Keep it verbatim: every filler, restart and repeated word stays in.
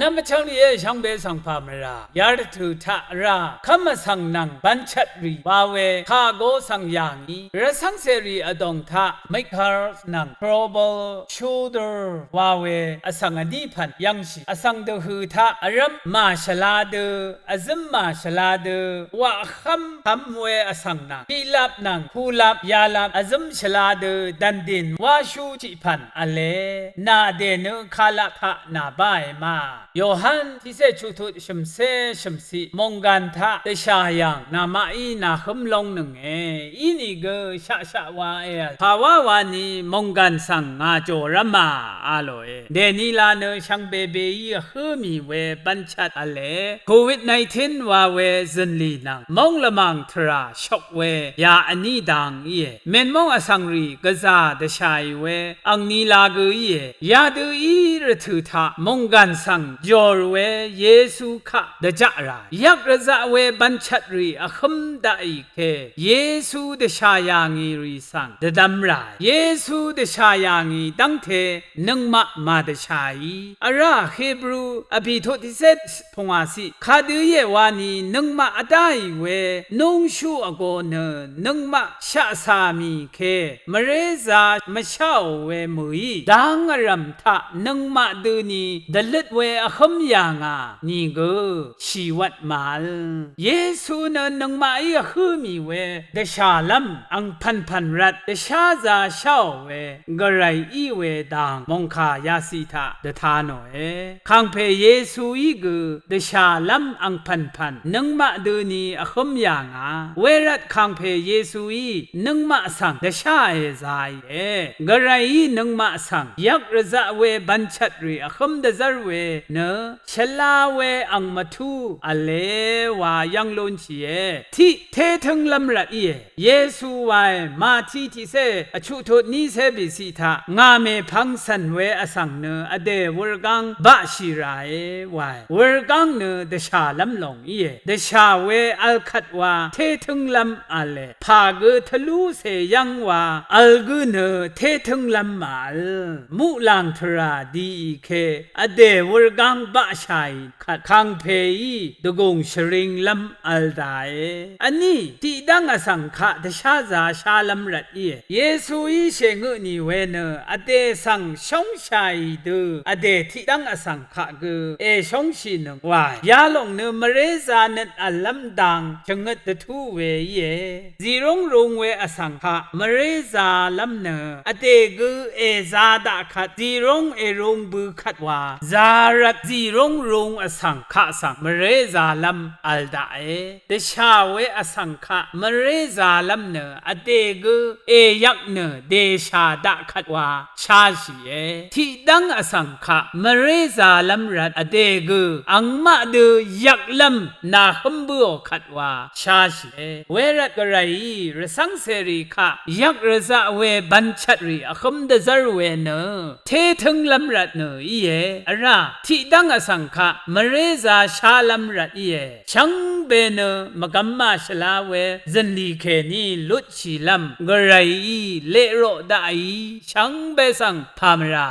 Yamvchvng rìé shvngbe svng pà mvrà yarvtø̀ taq vrá kv́m vsvng nvng bvnchvtrì wa we kà go svng yà ngì, rvcv́ngcèrì vdòng taq Makers nvng Global Shooter wa we vsvng vní pv̀n yv́ngshì, vsvng dvhø̀ taq vrv́m màshvla dø, vzǿm màshvla dø, waqhv́m kvm we vsvng nvng, tiqlap nvng, kulap, yalap, vzǿm shvla dø, dv̀ndìn, wáshú tiq pv̀n v̄le, nà dènø kalap taq nà báe ma. Yohan tiqcé chuqtut shø̀mcé shø̀mciq, mònggàn taq dvshà yv̀ng, namaqí nàhǿm lóngnønge, inìgø shaqshaq wa e, pàwá wani mònggàn svng ngà jòrv́mà, a lòe. Dènila nø shvngbebeí vhǿ mì we bvnchvt v̄le, Covid nineteen wa we zø̀nlì nvng móng lvmàng tvrà shok we ya vní dang íe. Mènmóng vsvngrì gvzà dvshàì we angnila gø íe. Yadø í rvtø̀ taq mònggàn svng jòr we Yesu kaq dvjaq ràe. Yvk rvzaq we bvnchvtrì vhǿm daqì ke Yesu dvshà yà ngì rì svng dvdvm ràe. Yesu dvshà yà ngì dv́ngte nøngmaq màdvshàí. Vrá Hebru vbì tut tiqcé pungwàciq, kadø íe wani nøngmaq vdáì we núngshú vgō nø nøngmaq shaqcà mì ke mvrézā mvsháò we mø̀í dang vrv̀m taq nøngmaq døni dvløt we vhǿm yà ngà nìgø shìwvt màvl. Yesu nø nøngmaqí vhǿ mì we dvshàlv́m angpv̀npv̀n rvt dvsházā sháò we gvray í we dang mòngkà yaciq taq dvta nòe. Kàngpè Yesuí gø dvshàlv́m angpv̀npv̀n nøngmaq døni vhǿm yà ngà. Wervt kàngpè Yesuí nøngmaq svng dvsháe zāìe. Gvrayí nøngmaq svng yvk rvzaq we bvnchvtrì vhǿm dvzv́r we nø shvla we ang mvtú v̄le wa yv́ng lúnshìe. Tiq tétǿnglv́m rvt íe. Yesu wae, Mati tiqcé vchuqtut nícé bìciq taq ngà mèpvng cv̀n we vsvng nø vdè wurgáng baqshì ràe wae. Wurgáng nø dvshàlv́m lòng íe. Dvshà we vl kvt wa tétǿnglv́m v̄le. Pà gø tvlúcè yv́ng wa vl gǿ nø tétǿnglv́m màvl. Muqlàng tvrà diì ke vdè wurgáng baqshàì kvt kàngpèí dvgùng shvringlv́m vl dàe. Vní tiqdv́ng vsvng kaq dvsházā shálv́m rvt íe. Yesuí shèngøt nì we nø vdè svng shóngshàì dø vdè tiqdv́ng vsvng kaq gø èshóngshìnøng wae. Yalòng nø mvrézā nøt v̀llv́m dang shvngøt dvtú we íe. Zìrúng rung we vsvng kaq mvrézālv́m nø vdè gø èzā daq kvt zìrúng èrung bø kvt wa zā rvt zìrúng rung vsvng kaq svng mvrézālv́m vl daqe. Dvshà we vsvng kaq mvrézālv́m nø vdè gø èyvk nø dèshà daq kvt wa sháshìe. Tiqdv́ng vsvng kaq mvrézālv́m rvt vdè gø angmaq dø yvklv́m nàhǿm bǿò kvt wa sháshìe. Wervt gvrayí rvcv́ngcèrì kaq yvk rvzaq we bvnchvtrì vhǿm dvzv́r we nø tétǿnglv́m rvt nø íe. Vrá tiqdv́ng vsvng kaq mvrézā shálv́m rvt íe. Shvngbe nø mvgvm màshvla we zø̀nlì kèní lutshìlv́m gvrayí leqroq daqí shvngbe svng pà mvrà